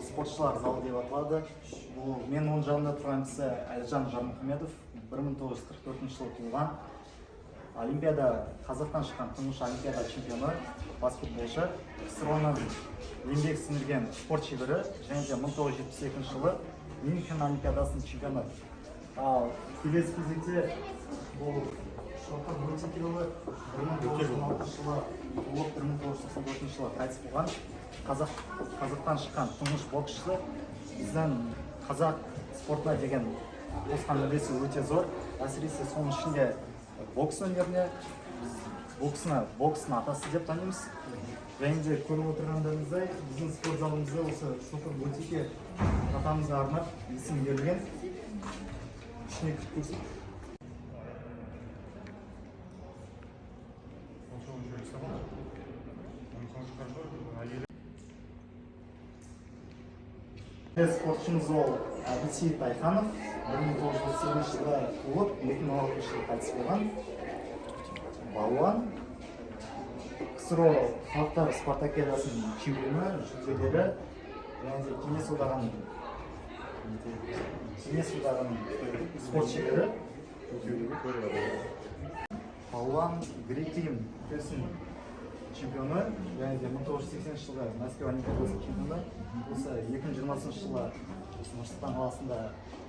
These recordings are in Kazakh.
Бұл спортшылар залы деп аталады. Бұл мен оның жанында тұрған кісі Әлжан Жармұхамедов, 1944 жылы туылған. Олимпиада, қазақтан шыққан тұңғыш олимпиада чемпионы, баскетболшы, КСРО-ның еңбек сіңірген спорт шебері және де 1972 жылы Мюнхен олимпиадасының чемпионы. Ал келесі кезекте бұл Шоқыр Бөтекеұлы, 1916 жылы туылып, 1994 жылы қайтыс болған қазақтан шыққан тұңғыш боксшы. Біздің қазақ спортына деген қосқан үлесі өте зор, әсіресе соның ішінде бокс өнеріне. Біз бокстың атасы деп танимыз. Және де көріп отырғандарыңыздай, біздің спорт залымызда осы Шоқыр Бөтеке атамызға арнап есім берілген. Ішіне кіріп көрсек. Он что, он еще рисовал? Он хорошо, хорошо, а Спортшымыз ол Әбілсейіт Айханов, 1938 жылы туылып, 2016 жылы қайтыс болған балуан, КСРО халықтар спартакиадасының чемпионы, жүлдегері және де Кеңес Одағының спорт шебері, балуан, грек рим күресінің чемпионы және де 1980 жылғы Мәскеу олимпиадасының чемпионы. Осы 2020 жылы осы Нұр Сұлтан қаласында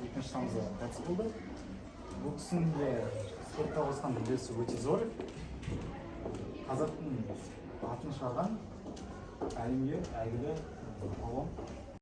2 тамызда қайтыс болды. Бұл кісінің де спортқа қосқан үлесі өте зор, қазақтың атын шығарған әлемге әйгілі балуан.